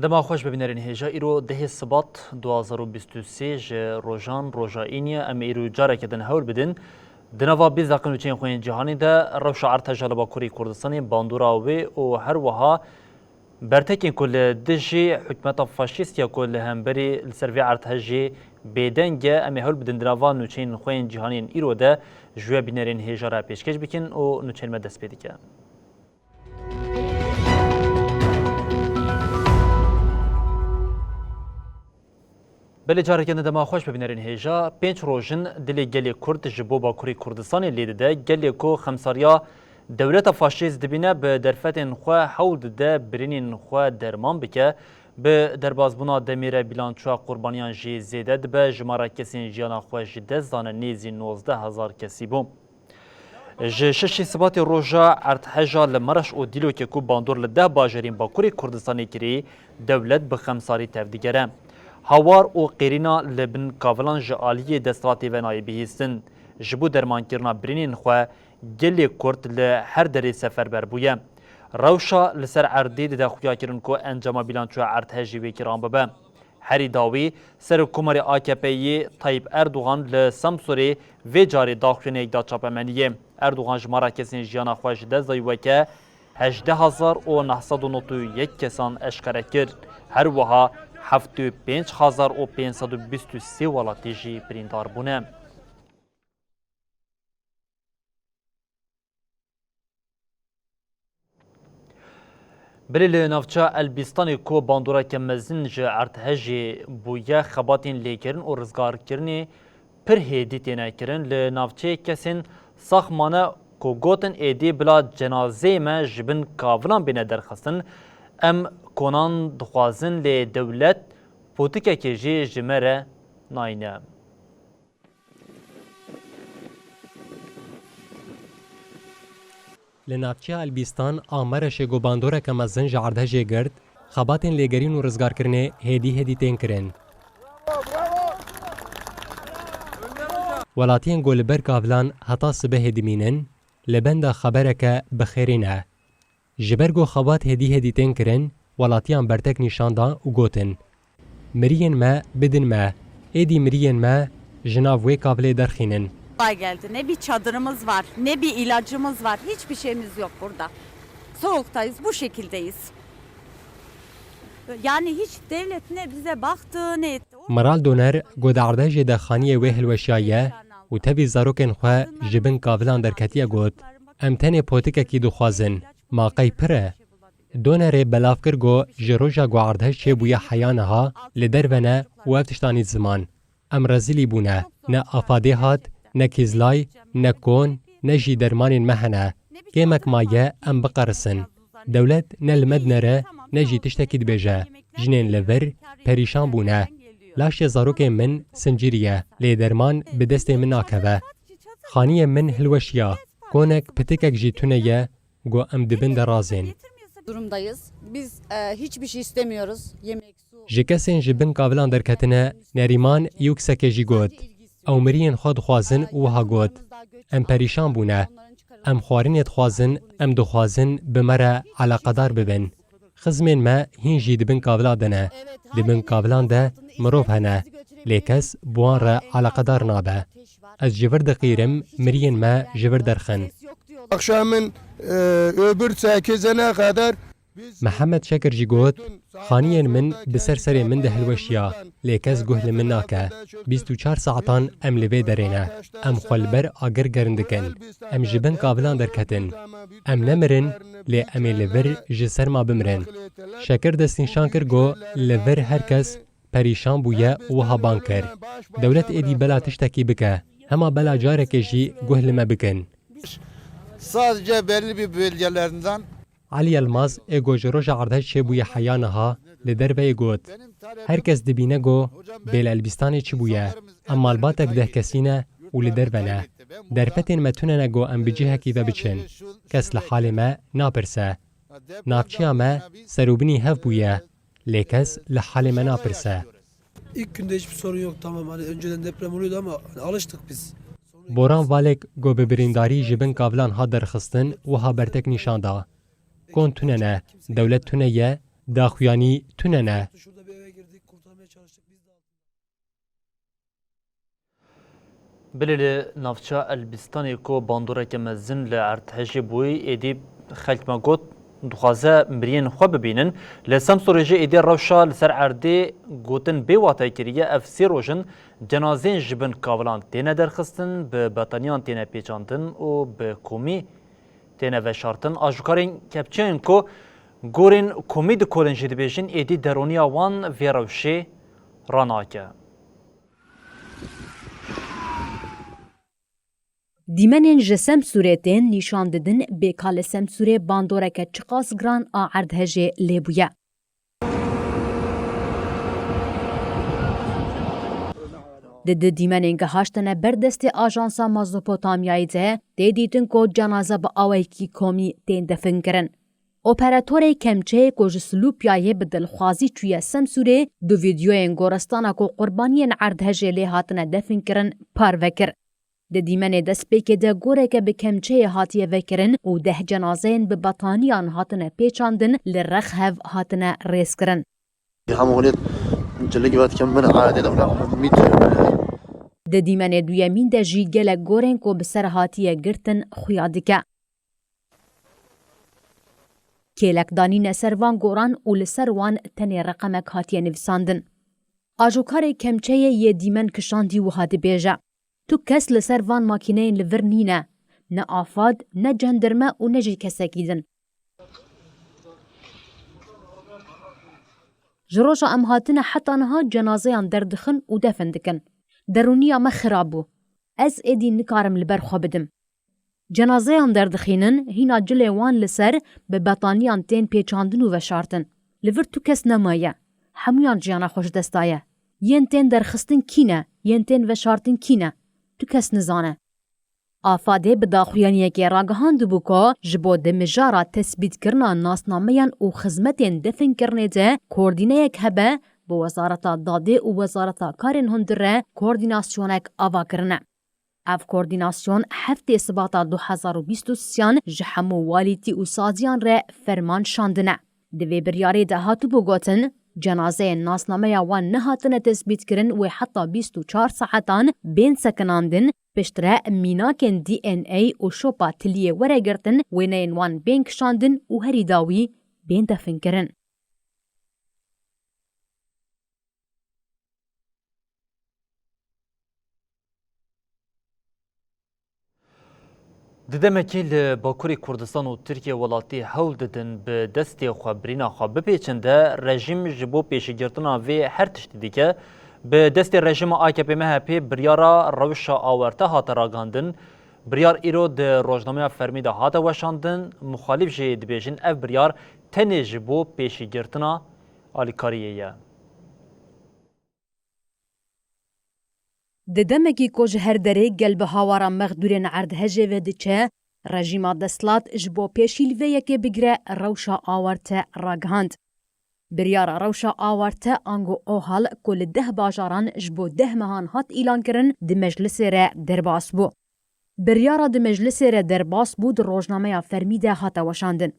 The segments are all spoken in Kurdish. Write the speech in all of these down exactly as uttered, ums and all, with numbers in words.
Dema xweş bibînerên hêja, îro dehê Sibat du hazar û bîst û sê ji rojan roja îniyê, em ê îro careke din hewl bidin di nava bîst deqin û çend xwên cîhanê de rewşa erdheja li Bakurê Kurdistanê, bandora wê û her wiha bertekên ku li dijî hikûmeta faşîst ya ku li hemberî li ser vê erdhejê bêdeng e, em ê hewl bidin di nava nûçeyên xwên cîhanên îro de ji we bînerên hêja re pêşkêş bikin û nûçeyên me dest pê dike. Belê, careke din dema xweş bibînerên hêja. Pênc roj in dilê gelê Kurd ji bo Bakurê Kurdistanê lê dide. Gelê ku xemsariya dewleta faşîst dibîne, bi derfetên xwe hewl dide birînên xwe derman bike. Bi derbasbûna demê re bîlançoya qurbaniyan jî zêde dibe. Jimara kesên jiyana xwe ji dest dane nêzî nozdeh hezar kesî bû. Ji şeşê Sibatê roja erdheja li Mereş û Dîlokê ku bandor li deh bajarên Bakurê Kurdistanê kirî, dewlet bi xemsarî tevdigere. Hawar û qêrîna li bin kavilan ji aliyê desthilatê ve nayê bihîstin. Ji bo dermankirina birînên xwe gelê Kurd li her derê seferber bûye. Rewşa li ser erdê dide xuyakirin ku encama bîlançoya erdhejê wê kiran bibe. Herî dawî, Serokkomarê A K P'yê Tayyip Erdogan li Semsûrê vê carê daxuyaniyek da çapemeniyê. Erdogan jimara kesên jiyana xwe ji dest dayî weke hejdeh hezar û neh sed û nod û yek kesan eşkere kir. Her wiha heftê û pênc hezar û pênc sed û bîst û sê welatî jî birîndar bûne. Belê li navça Elbîstanê ku bandoreke mezin ji erdhejê bûye, xebatên lêkirin û rizgarkirinê pir hêdî têne kirin. Li navçeyê kesên sax mane ku gotin êdî bila cenazeyê me ji bin kavilan bêne derxistin. Em konan dixwazin lê dewlet potikekê jî ji me re nayne. Li navçeya Elbîstan a Mereşê ku bandoreke mezin ji erdhejê girt, xebatên lêgerîn û rizgarkirinê hêdî hêdî tên kirin. Welatiyên ku li ber kavilan heta sibehê dimînin, li benda xebereke bi xêrê ne. Ji ber ku xebat hêdî hêdî tên kirin, welatiyan bertek nîşan da û gotin, "Miriyên me bidin me, êdî miriyên me ji nav wê kavilê derxînin." Kolay geldi. Ne bir çadırımız var, ne bir ilacımız var, hiçbir şeyimiz yok burada. Soğuktayız, bu şekildeyiz. Yani hiç devlet ne bize baktı, ne etti. Miral Doner, ku di erdhejê de xaniyê wê hilweşiyaye û tevî zarokên xwe ji bin kavilan derketiye, got, "Em tenê potikekî dixwazin. Ma qey pir e?" Donerê belav kir ku ji roja ku erdhej çêbûye heya niha li derve ne û ev tişt anî ziman. Em rezîlî bûne. Ne afadê hat, ne kîzlay, ne kon, ne jî dermanên me hene. Kêmek maye em biqerisin. Dewlet ne li me dinere, ne jî tiştekî dibêje. Jinên li vir perîşan bûne. Laşê zarokên min sincirî ye, lê derman bi destê min nakeve. Xaniyê min hilweşiya. Konek pitikek jî tune ye, ku em di bin de razên. Durumdayız. Biz, e, hiçbir şey istemiyoruz. Yemek, su. Ji kesên ji bin kavilan derketine Nerîman Yuksekê jî got, "Ew miriyên xwe dixwazin û wiha got, 'Em perîşan bûne. Em xwarinê dixwazin, em dixwazin bi me re eleqedar bibin.'" Xizmên me hîn jî di bin kavila de ne. Di bin kavilan de mirov hene. Lê kes bi wan re eleqedar nabe. Ez ji vir diqîrim, miriyên me ji vir derxin. Akşamın, e, öbür sekizine kadar Mihemed Şekir jî got, "Xaniyên min bi ser serê min de hilweşiya, lê kes guh li min nake. Bîst û çar saetan em li vê derê ne. Em xwe li ber agir germ dikin. Em ji bin kavilan derketin. Em nemirin, lê em ê li vir ji serma bimirin." Şekir destnîşan kir ku li vir her kes perîşan bûye û wiha bang kir, "Dewlet êdî bela tiştekî bike, hema bela carekê jî guh li me bikin." Sadece belli bir bölgelerinden Elî Yilmaz ê ku ji roja erdhej çêbûye heya niha li derveyê got, her kes dibîne ku bê li Elbîstanê çi bûye, em malbatek deh kesî ne û li derve ne. Derfetên me tune ne ku em bi cihekî ve biçin. Kes li halê me napirse. Navçeya me serûbinî hev bûye, lê kes li halê me napirse. İlk günde hiçbir sorun yok, tamam, hani önceden deprem oluyordu ama hani alıştık biz. Boran Valek ku bi birîndarî ji bin kavilan hat derxistin, wiha bertek nîşan da. Kon tune ne, dewlet tune ye, daxuyanî tune ne. Şurada bir eve girdik, kurtarmaya çalıştık. Biz de Bilê li navça Elbîstanê ku bandoreke mezin li erdhejê bûyî, êdî xelk me got, dixwaze miriyên xwe bibînin. Li Semsûrê jî êdî rewşa li ser erdê gotin bê wate kiriye. Ev sê roj in cenazeyên ji bin kavilan têne derxistin, bi betaniyan têne pêçandin û bi komî têne veşartin. Ajokarên kepçeyên ku gorên komî dikolin jî dibêjin, êdî derûniya wan vê rewşê ranake. Dîmenên ji Semsûrê tên nîşan didin bê ka li Semsûrê bandoreke çiqas giran a erdhejê lê bûye. Di du dîmenên gihaştine ber destê Ajansa Mezopotamyayê de tê dîtin ku cenaze bi awayekî komî tên definkirin. Operatorê kemçeyê ku ji Silûpiyayê bi dilxwazî çûye Semsûrê, du vîdyoyên goristana ku qurbaniyên erdhejê lê hatine definkirin parve kir. Di dîmenê destpêkê de goreke bi kemçeyê hatiye vekirin û deh cenazeyên bi betaniyan hatine pêçandin li rex hev hatine rêzkirin. Hemû hûnê cilik ve dikin min erdê de wila min mît. Di dîmenê duyemîn de jî gelek gorên ku bi ser hatiye girtin xuya dike. Kêlek danîne ser van goran û li ser wan tenê reqemek hatiye nivîsandin. Ajokarê kemçeyê yê dîmen kişandî wiha dibêje, Tu kes li ser van makîneyên li vir nîne, ne afad, ne cendirme û ne jî kesekî din. Ji roja em hatine heta niha cenazeyan derdixin û defin dikin. Derûniya me xirab bû. Ez êdî nikarim li ber xwe bidim. Cenazeyan derdixînin, hîna cilê wan li ser bi betaniyan tên pêçandin û veşartin. Li vir tu kes nemaye. Hemûyan jiyana xwe ji dest daye. Yên tên derxistin kî ne, yên tên veşartin kî ne? Tu kes nizane. Afadê bi daxuyaniyekê ragihandibû ku ji bo di mijara tesbîtkirina nasnameyan û xizmetên definkirinê de koordîneyek hebe, bi Wezareta Dadê û Wezareta Karên Hundir re koordînasyonek ava kirine. Ev koordînasyon heftê Sibata du hezar û bîst û sêyan ji hemû walîtî û saziyan re ferman şandine. Di vê biryarê de hatibû gotin, cenazeyên nasnameya wan nehatine tesbîtkirin wê heta bîst û çar saetan bên sekinandin, piştre mînakên D N A û şopa tiliyê were girtin, wêneyên wan bên kişandin û herî dawî bên definkirin. Di demekî li Bakurê Kurdistan û Tirkiye welatî hewl didin bi destê xwe birîna xwe bipêçin de, rejîm ji bo pêşîgirtina vê her tiştî dike. Bi destê rejîma A K P M H P biryara rewşa awarte hate ragihandin. Biryar îro di rojnameya fermî de hate weşandin. Muxalîf jî dibêjin ev biryar tenê ji bo pêşîgirtina alîkariyê ye. Di demekî ku ji her derê gel bi hawara mexdûrên erdhejê ve diçe, rejîma desthilat ji bo pêşî li vê yekê bigire rewşa awarte ragihand. Biryara rewşa awarte ango OHAL ku li deh bajaran ji bo deh mehan hat îlankirin, di meclisê re derbas bû. Biryara di meclisê re derbas bû di rojnameya fermî de hate weşandin.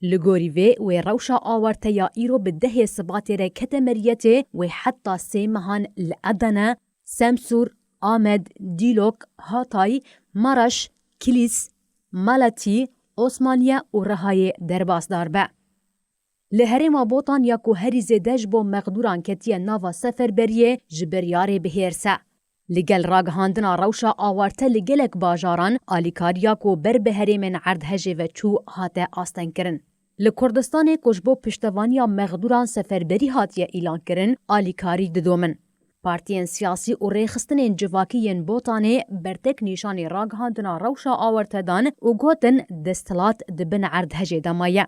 Li gorî vê, wê rewşa awarte ya îro bi dehê Sibatê re kete meriyetê, wê heta sê mehan li Edene, Semsûr, Amed, Dîlok, Hatay, Maraş, Kilîs, Malatî, Osmaniye û Rihayê derbasdar be. Li herêma Botan ya ku herî zêde ji bo mexdûran ketiye nava seferberiyê, ji biryarê bihêrs e. Li gel ragihandina rewşa awarte li gelek bajaran, alîkariya ku ber bi herêmên erdhejê ve çû hate astengkirin. Li Kurdistanê ku ji bo piştevaniya mexdûran seferberî hatiye îlankirin, alîkarî didomin. Partiyên siyasî û rêxistinên civakî yên Botanê bertek nîşanî ragihandina rewşa awarte dan û gotin desthilat di bin erdhejê de maye.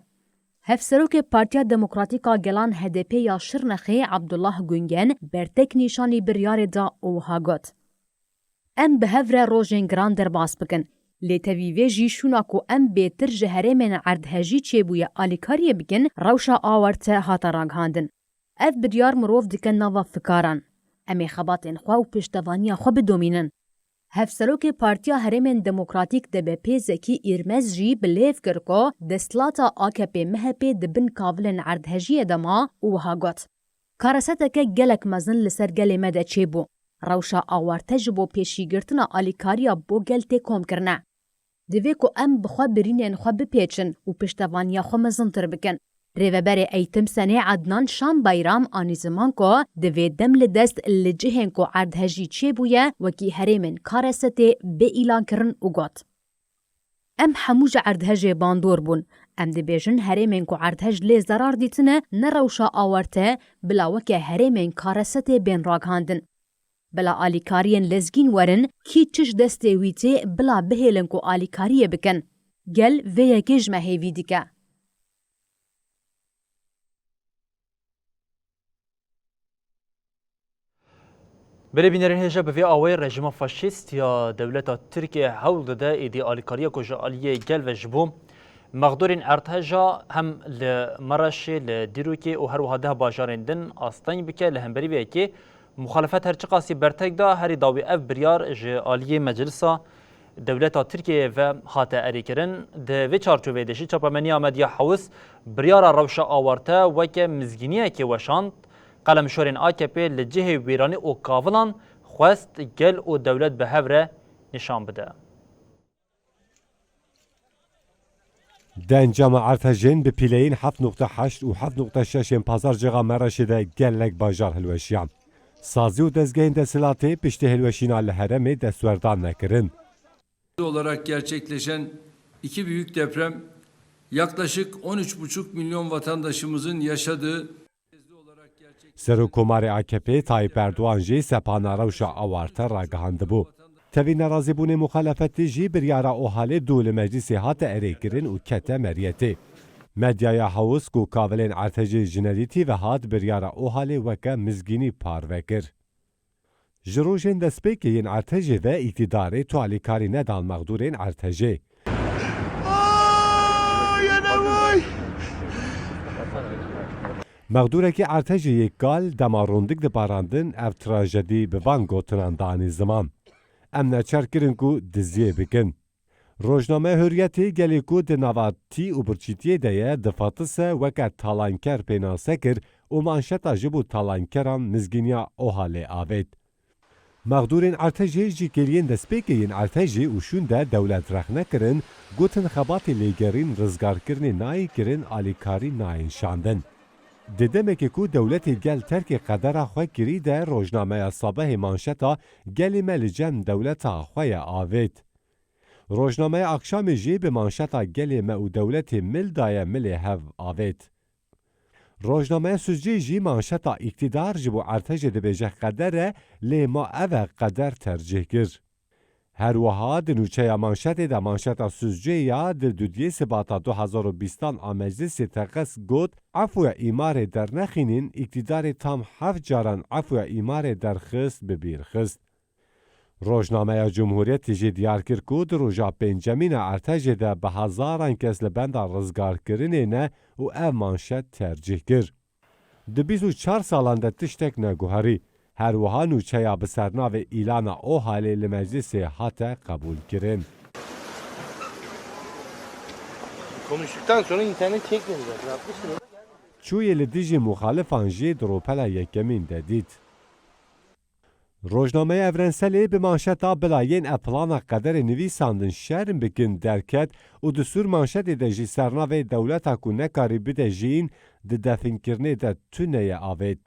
Hevserokê Partiya Demokratîk a Gelan H D P ya Şirnexê Abdullah Gungen bertek nîşanî biryarê da û wiha got, Em bi hev re rojên giran derbas bikin. Lê tevî vê jî şûna ku em bêtir ji herêmên erdhejî çêbûye alîkariyê bikin, rewşa awarte hate ragihandin. Ev biryar mirov dike nava fikaran. Em ê xebatên xwe û piştevaniya xwe bidomînin. Hevserokê Partiya Herêmên Demokratîk D B P Zekî Îrmez jî bi lêv kir ku desthilata A K P M H P di bin kavilên erdhejiyê de ma û wiha got, Kareseteke gelek mezin li ser gelê me de çêbû. Rewşa awarte ji bo pêşîgirtina alîkariya bo gel tê komkirine. Divê ku em bi xwe birînên xwe bipêçin û piştevaniya xwe mezintir bikin. Rêveberê Eğitim Senê Adnan Şan Bayram anî ziman ku divê dem li dest li cihên ku erdhejî çêbûye wekî herêmên Karesetê bê îlankirin û got, Em hemû ji erdhejê bandor bûn. Em dibêjin herêmên ku erdhej lê zerar dîtine ne rewşa awarte bila weke herêmên Karesetê bên ragihandin. Bila alîkariyên lezgîn werin, kî çi ji destê wî tê, bila bihêlin ku alîkariyê bikin. Gel vê yekê ji me hêvî dike. Belê bînerên hêja, bi vê awayî rejîma faşîst ya dewleta Tirkiyê hewl dide êdî alîkariya ku ji aliyê gel ve ji bo mexdûrên erdheja hem li Mereşê, li Dîrokê û her wiha deh bajarên din asteng bike. Li hemberî vê yekê muxalefet her çiqasî bertek da, herî dawî ev biryar ji aliyê Meclisa Dewleta Tirkiyeyê ve hate erêkirin. Di vê çarçoveyê de jî çapemeniya Medya Hewis biryara rewşa awarte weke mizgîniyekê weşand. Qelemşorên A K P li cihê wêranî û kavilan xwest gel û dewlet bi hev re nîşan bide. Di encama erdhejên bi pîleyên heft nokta heşt û heft nokta şeş ên pazarcêxa Mereşê de gelek bajar hilweşiyan. Sazî û dezgehên desthilatê piştî hilweşîna li herêmê destwerdan nekirin. Olarak gerçekleşen iki büyük deprem yaklaşık on üç buçuk milyon vatandaşımızın yaşadığı Serokkomarê A K P Tayyip Erdogan jî sepana rewşa awarte ragihandibû. Tevî nerazîbûnê muxalefetê jî biryara OHALê du li meclîsê hate erêkirin û kete meriyetê. Medyaya Hewis ku kavilên ertejê ji nedîtî ve hat biryara OHALê weke mizgînî parve kir. Ji rojên destpêkê yên ertejê ve îktîdarê tu alîkarî nedan mexdûrên ertejê. Mexdûrekî ertejê yê kal dema rondik diparandin ev trajedî bi van gotinan danî ziman. Em neçar kirin ku diziyê bikin. Rojnameya Hurriyetê gelê ku di nava tî û birçîtiyê de ye, difatise weke talanker pênase kir û manşeta ji bo talankeran mizgîniya OHALê avêt. Mexdûrên ertejê ji kêliyên destpêkê yên ertejê û şûn de dewlet rexne kirin, gotin xebatê lêgerîn rizgarkirinê nayê kirin, alîkarî nayên şandin. Di demekê ku dewletê gel terkê qedera xwe kirî de rojnameya Sabehê manşeta Gelê me li cem dewleta xwe ye avêt. Rojnameya Akşamê jî bi manşeta Gelê me û dewletê mil daye milê hev avêt. Rojnameya Suzcê jî manşeta Îktîdar ji bo ertejê dibêje qeder e, lê ma ev e qeder tercîh kir. Her wiha di nûçeya manşetê de manşeta Suzcê ya di dudiyê Sibata du hezar û bîstan a Meclisê teqez got, Efûya îmarê dernexînîn, îktîdarê tam heft caran efûya îmarê derxist, bi bîr xist. Rojnameya Cumhuriyetê jî diyar kir ku di roja pêncemîn a ertejê de bi hezaran kes li benda rizgarkirinê ne û ev manşet tercîh kir. Di bîst û çar salan de tiştek neguherî. Her wiha nûçeya bi sernavê Îlana OHALê li meclisê hate qebûlkirin. Konuştuktan sonra internet çekmedi zaten. Atmıştır onu. Çûyê li dijî muxalifan jî di rûpela yekemîn de dît. Rojnameya Evrenselê bi manşeta Bila yên ev plana qederê nivîsandin şerm bikin derket û di sûr manşetê de jî sernavê dewleta ku nekarî bide jiyîn di definkirinê de tune ye avêt.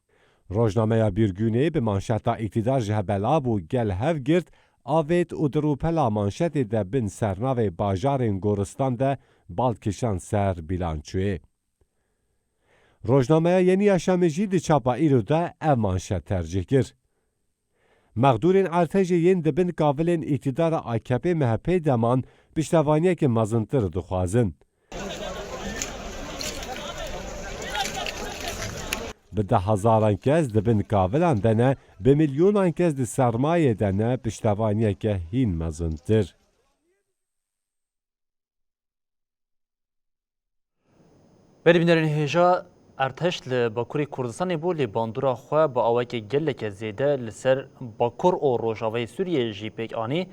Rojnameya Bîrgûnê bi manşeta Îktîdar ji hev bela bû, gel hev girt avêt û di rûpela manşetê de bin sernavê Bajarên Goristan de bal kişand ser bîlançoyê. Rojnameya Yenî Yaşamê jî di çapa îro de ev manşet tercîh kir. Mexdûrên ertejê yên di bin kavilên îktidara A K P M H P de man piştevaniyeke mezintir dixwazin. Bi deh hezaran kes di bin kavilan de ne, bi milyonan kes di sermayê de ne, piştevaniyeke hîn mezintir. Belê bînerên hêja, erdhej li Bakurê Kurdistanê bû, lê bandora xwe bi aweke geleke zêde li ser Bakur û Rojavayê Sûriyeyê jî pêk anî.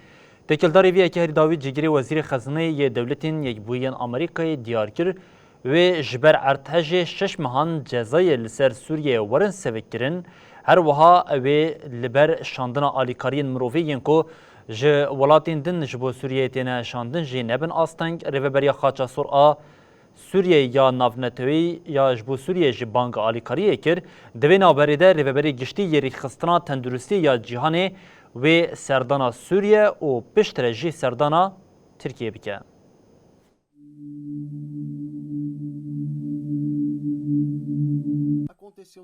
Têkildarî vê yekê herî dawî cîgirê Wezîrê Xezîneyê yê Dewletên Yekbûyî yên Amerîkayê diyar kir, wê ji ber erdhejê şeş mehan cezayê li ser Sûriyeyê werin sevikkirin, her wiha wê li ber şandina alîkariyên mirovî yên ku ji welatên din ji bo Sûriyeyê têne şandin jî nebin asteng. Rêveberiya Xaça Sor a Sûriyeyê ya navneteweyî ya ji bo Sûriyeyê jî bang alîkariyê kir. Di vê navberê de Rêveberê Giştî yê Rêxistina Tenduristiyê ya Cîhanê wê serdana Sûriye û piştre jî serdana Tirkiyê bike.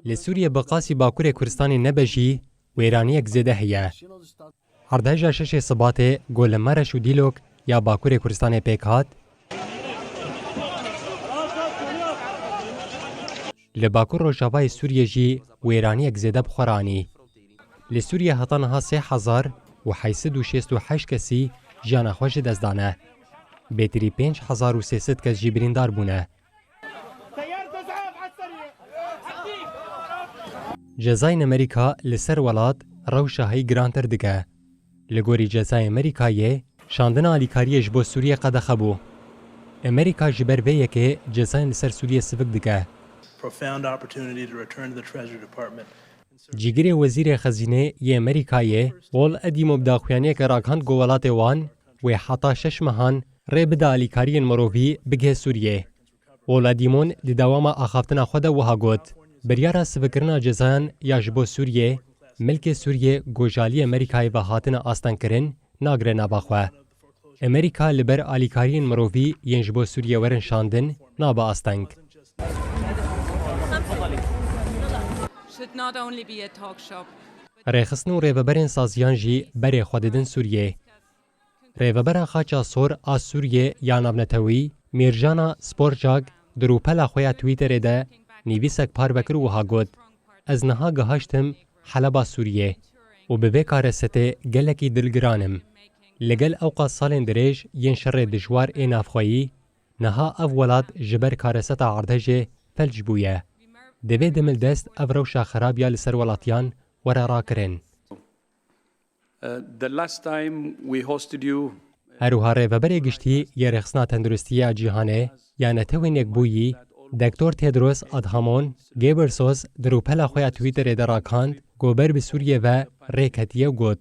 Li Sûriye bi qasî Bakurê Kurdistanê nebe jî wêraniyek zêde heye. Erdheja şeşê Sibatê ku li Mereş û Dîlok ya Bakurê Kurdistanê pêk hat, li Bakur Rojavayê Sûriyê jî wêraniyek zêde bi xwe re anî. Li Sûriyê heta niha sê hezar û heyt sed û şêst û heşt kesî jiyana xwe ji dest dane. Bêtirî pênc hezar û sê sed kes jî birîndar bûne. Cezayên Amerîka li ser welat rewşa heyî girantir dike. Li gorî cezayê Amerîkayê, şandina alîkariyê ji bo Sûriyê qedexe bû. Amerîka ji ber vê yekê cezayên li ser Sûriyê sivik dike. Profound opportunity to return to the Treasury Department. Cîgirê Wezîrê Xezînê yê Amerîkayê, Paul Edimon bi daxuyaniyeke ragihand ku welatê wan wê heta şeş mehan rê bide alîkariyên mirovî bigihe Sûriyê. Paul Edimon di dewama axaftina xwe de wiha got, biryara sivikirina cezayan ya ji bo Sûriyê, milkê Sûriyê ku ji aliyê Amerîkayê ve hatine astengkirin, nagire nava xwe. Amerîka li ber alîkariyên mirovî yên ji bo Sûriyê werin şandin, nabe asteng. Should not only be a talk shop. Rêxistin û rêveberên saziyan jî berê xwe didin Sûriyê. Rêvebera Xaça Sor a Sûriyê ya navnetewî, Mîrjana Sporjak, di rûpela xwe ya Twitterê de nivîsek parve kir û wiha got, ez niha gihaştim Heleba Sûriyê û bi vê karesetê gelekî dilgiran im. Li gel ewqas salên dirêj yên şerê dijwar ê navxweyî, niha ev welat ji ber kareseta erdhejê felc bûye. Divê demildest ev rewşa xerab ya li ser welatiyan were rakirin. Uh, the last time we hosted you, Her wiha Rêveberê Giştî yê Rêxistina Tenduristiyê ya Cîhanê ya Netewên Yekbûyî, Doktor Tedros Adhanom Ghebreyesus di rûpela xwe ya Twitterê de rakand ku ber bi Sûriyê ve rê ketiye û got,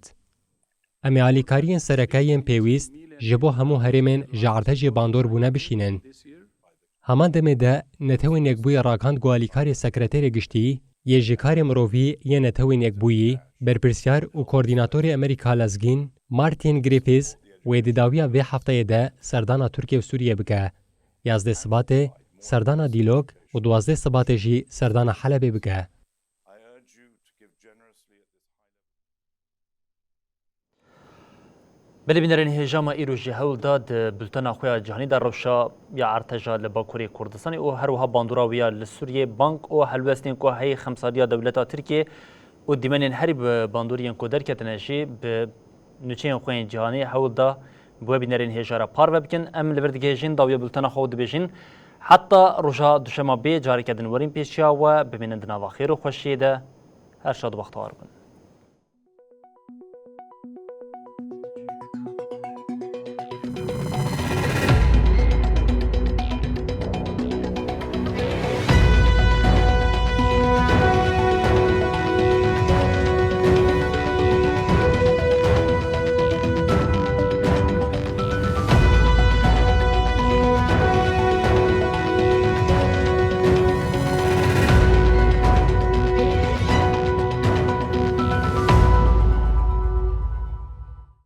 em ê alîkariyên sereke yên pêwîst ji bo hemû herêmên ji erdhejê bandor bûne bişînin. Heman demê de Netewên Yekbûyî ragihand ku alîkarê Sekreterê Giştî yê ji karê mirovî yê Netewên Yekbûyî, berpirsyar û koordînatorê Amerîka Lezgîn, Martin Griffiths, wê di dawiya vê hefteyê de serdana Tirkiye û Sûriyê bike. Yazdeh Sibatê serdana Dîlok û duwazdeh Sibatê jî serdana Helebê bike. Belê bînerên hêja, me îro jî hewl da di bultena xwe ya cîhanî de rewşa ya erteja li Bakurê Kurdistanê û her wiha bandora wê ya li Sûriyê, bang û helwestên ku heyî xemsariya dewleta Tirkiyê û dîmenên herî bi bandoriyên ku derketine jî bi nûçeyên xwe yên cîhanî hewl da bi we bînerên hêja re parve bikin. Em li vir digihêjin dawiya bultena xwe û dibêjin heta roja duşema bê careke din werîn pêşiya we, bimînin di nava xêr û xweşiyê de. Her şad û bextewar bin.